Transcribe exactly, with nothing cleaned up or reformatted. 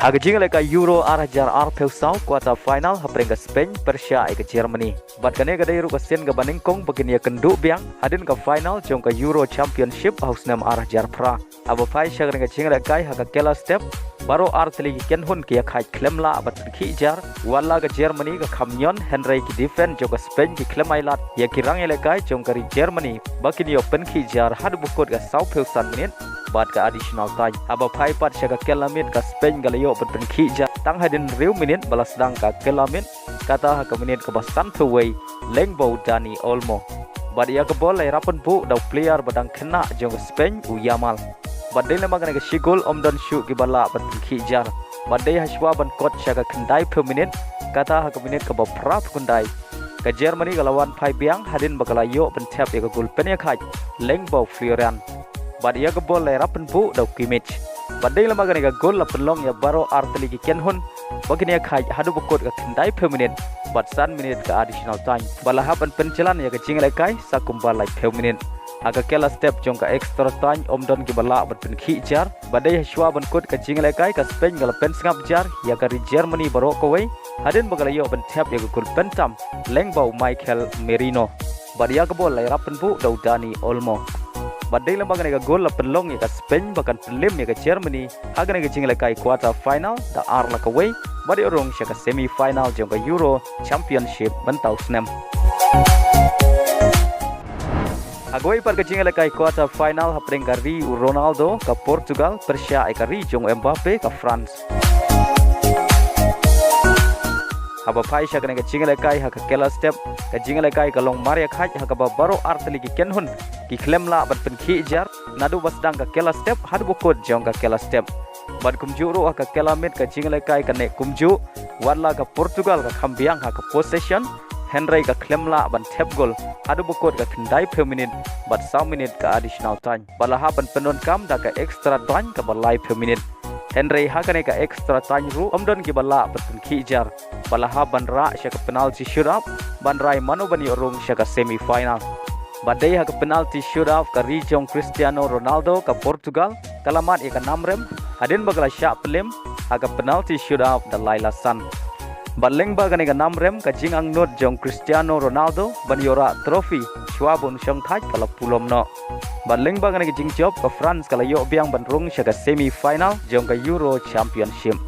Ha ka jingïalehkai Euro ar hajar arphew saw quarter final hapdeng ka Spain pyrshah ïa ka Germany. Bad kane ka dei ruh ka sien kaba nyngkong ba kin ïakynduh biang hadien ka final jong ka Euro Championship ha u snem ar hajar phra. Haba phai sha kane ka jingïalehkai ha ka kylla step, baroh artylli ki kynhun ki ïakhaid khlem lah ban pynkhih jar, wat la ka Germany ka kham ñion, hynrei ki defense jong ka Spain ki khlem ailad ïa ki rangïalehkai jong ka ri Germany ba kin ïoh pynkhih jar haduh ba kut ka sawphew san minit bad ka additional time. Haba phai pat sha ka kylla miet, ka Spain ka la ïoh ban pynkhih jar tang hadien hynriew minit ba la sdang ka kylla miet, kata ha ka minit kaba sanphew wei, lyngba u Dani Olmo. Bad ïa ka bol la ïarap pynbuh da u player ba dang khynnah jong ka Spain, u Yamal. Bad dei lem bad kane ka shi gol ym don shuh kiba lah ban pynkhih jar. Bad dei hashwa ban kut sha ka khyndaiphew minit, kata ha ka minit kaba phraphew khyndai, ka Germany ka la wan phai biang hadien ba ka la ïoh ban thep ïa ka gol pynïakhaid lyngba u Florian. Bad ïa ka bol la ïarap pynbuh da u Kimmich. Bad dei lem bad kane ka gol la pynlong ïa baroh artylli ki kynhun ba kin ïakhaid haduh ba kut ka khyndaiphew minit bad san minit ka additional time. Bad la hap ban pynjlan ïa ka jingïalehkai sa kumba laiphew minit. Ha ka kylla step jong ka extra time ym don kiba lah ban pynkhih jar. Bad dei hashwa ban kut ka jingïalehkai, ka Spain ka la pynsngap jar ïa ka ri Germany baroh kawei hadien ba ka la ïoh ban thep ïa ka gol pyntam lyngba u Mikel Merino. Bad ïa ka bol la ïarap pynbuh da u Dani Olmo. Bad dei lem bad kane ka gol la pynlong ïa ka Spain ba kan pynlem ïa ka Germany ha kane ka jingïalehkai quarter final da ar la kawei bad ïoh rung sha ka semi final jong ka Euro Championship mynta u snem. Ha kawei pat ka jingïalehkai quarter final hapdeng ka ri u Ronaldo ka Portugal pyrshah ïa ka ri jong u Mbappe ka France. Haba phai sha kane ka jingïalehkai ha ka kylla step, ka jingïalehkai ka long mar ïakhaid ha kaba baroh artylli ki kynhun ki khlem lah ban pynkhih jar naduh ba sdang ka kylla step haduh ba kut jong ka kylla step. Bad kumjuh ruh ha ka kylla miet ka jingïalehkai ka neh kumjuh, wat la ka Portugal ka kham biang ha ka possession, hynrei ka khlem lah ban thep gol haduh ba kut ka khyndaiphew minit bad saw minit ka additional time. Bad la hap ban pyndonkam da ka extra time kaba laiphew minit. Hynrei ha kane ka extra time ruh ym don kiba lah ban pynkhih jar. Bad la hap ban rah sha ka penalty shootout ban rai mano ban ïoh rung sha ka semi final. Bad dei ha ka penalty shootout ka ri jong Cristiano Ronaldo ka Portugal ka la mad ïa ka nam rem hadien ba ka la shah pynlem ha ka penalty shootout da lai la san. Bad lyngba kane ka nam rem, ka jingangnud jong Cristiano Ronaldo ban ïoh rah trophy shwa ban shongthait ka la pulom noh. Bad lyngba kane ka jingjop, ka France ka la ïoh biang ban rung sha ka semi final jong ka Euro Championship.